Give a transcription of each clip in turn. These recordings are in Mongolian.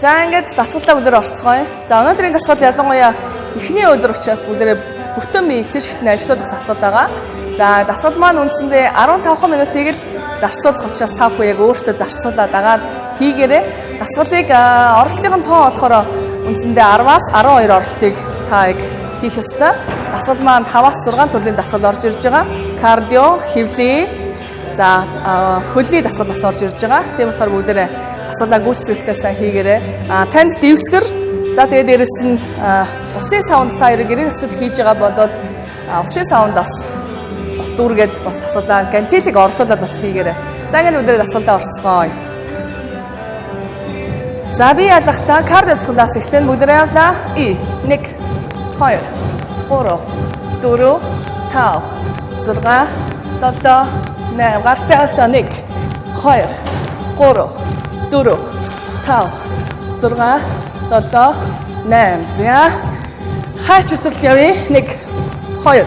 За ингээд дасгалаа бүгдээр орцгоё. За өнөөдрийн дасгал ялангуяа эхний өдөр учраас бүгдээрээ бүтэн биеийг тийшгт нь ажиллуулах дасгал байгаа. За дасгал маань үндсэндээ 15 минутыг л зарцуулах учраас та бүхэн яг өөртөө зарцуулаад дагаад хийгээрэй. Дасгалыг оролтын тоо болохоор үндсэндээ 10-аас 12 оролтыг та яг хийх ёстой. Дасгал маань 5-аас 6 төрлийн дасгал орж ирж байгаа. Кардио, хөвлөе, за хөлний дасгал бас орж ирж байгаа. Тийм болохоор бүгдээрээ дасгалаа гүйцэтгэлтэй сайн хийгээрэй. Танд дэвсгэр, за тэгээд дээрэс нь усын савнд та хоёрыг гэрээ төсөл хийж байгаа бол усын савнд бас ус дүүргээд бас дасгалаа гантелийг орлуулад бас хийгээрэй. За ингээд өдрөө дасгалдаа орцгоё. За би ялахдаа кардио дасгалаас эхлэн бүгдээрээ явлаа. 1 2 3 4 5 6 7 8 гартай болоо 1 2 3 4 5 6 7 8. За хайч өсөлт явъя. 1 2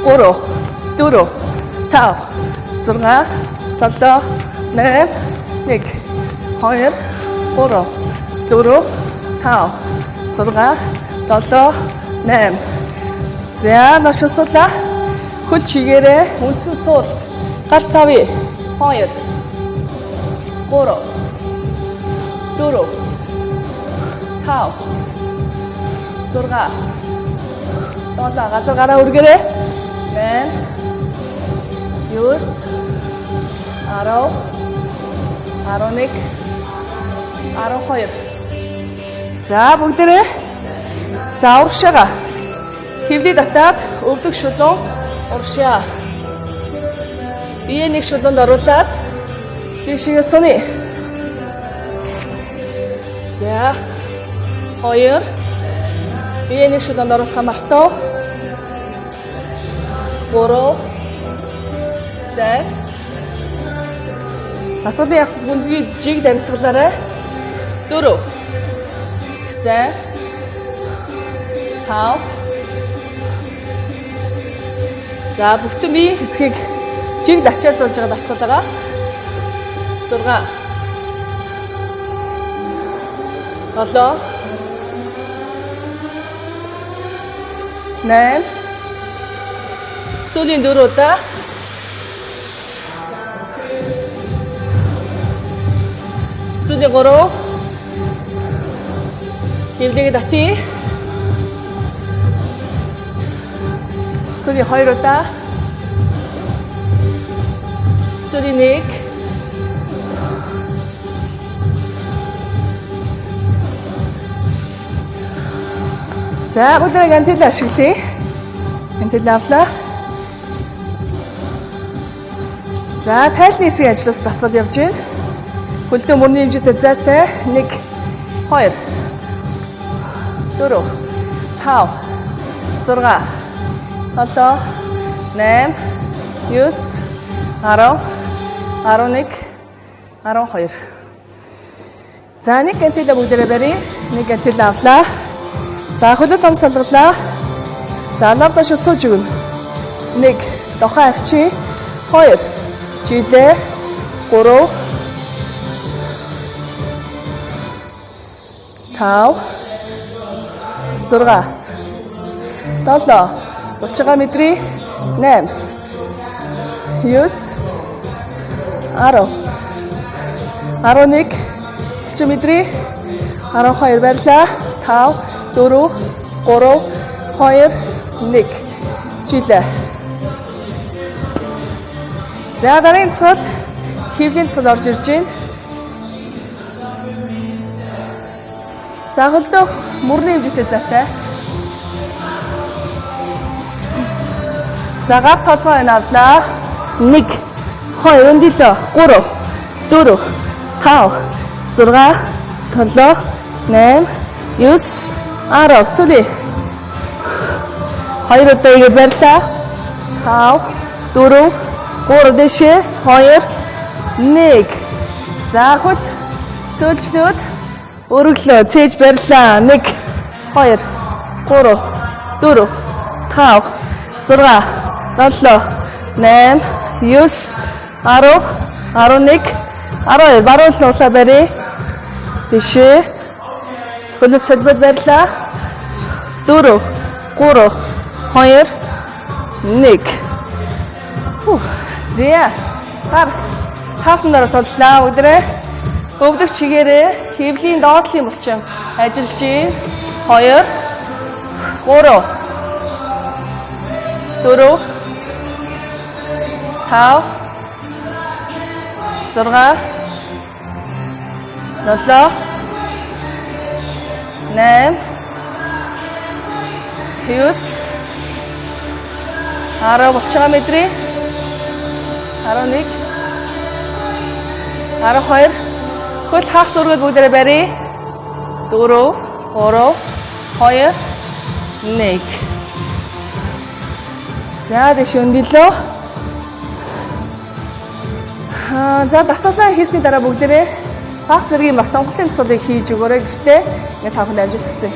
3 4 5 6 7 8 1 2 3 4 5 6 7 8. За нош өсөлөө. Хөл чигээрээ үндсэн суулт. Гар савъя. 2 3 4 5 6 7 газар гараа өргөрээ. 8 9 10 11 12. За бүгдээрээ за урагшаага хөвлөе татаад өвдөг шулуун урагшаа. Бие нэг шулуунд оруулаад тийшээ суны. За 2 бие нэг шулуунд оруулахаа мартав. 3 сайн. Дасгалын явцад гүнзгий жиг дамсгалаарай. 4 сайн. 5. За бүтэн биеийн хэсгийг жигд ачаалуулж байгаа дасгал байгаа. 6 7 8 сүүлийн 4 удаа. Сүүлийн 3. Хөвлөгийг татъя. Сүүлийн 2 удаа. Сүүлийн 1. За бүгдээ гантел ашиглая. Гантел авлаа. За тайлны хэсгийн ажиллалт дасгал явж байна. Хөлдөө мөрний хэмжээтэй зайтай 1 2 4 5 6 7 8 9 10 11 12. За нэг гантелээ бүгдээрээ барья. Нэг гантел авлаа. За хөлөө том салгалаа. За лав доош сууж өгнө. 1 дохоо авчи. 2 жилээ. 3 5 6 7 булчгаа мэдрий. 8 9 10 11 булчин мэдрий. 12 барьлаа. 5 4 3 2 1 жилээ. За дараагийн дасгал хөвлийн дасгал орж ирж байна. За хөлдөө мөрний хэмжээтэй зайтай. За гар толгой энэ авлаа. 1 2 өндөлөө 3 4 5 6 7 8 9 10 сүлээ. 2 удаа игээ барьлаа. 5 4 3 дэшээ 2 1. За хөл сөлжлөөд өргөлөө цээж барьлаа. 1 2 3 4 5 6 7 8 9 10 11 12. Баруун нуулаа барья. Дэшээ. Хөлөө салбар барьлаа. 4 3 2 1. За. Гар таасан дараа туллаа өдрөө. Өвдөх чигээрээ хэвлийн доотлын булчин ажиллаж байна. 2 3 4 5 6 7 8 9 10 булчгаа мэдрээ. 11 12 хөл хагас өргөд бүгдээрээ барья. 4 3 2 1. За дэш өндөлөө. За дасгалаа хийсний дараа бүгдээрээ баг зэргийн бас сонголтын дасгалыг хийж өгөөрэй гэжтэй. Ингээд та бүхэнд амжилт хүсье.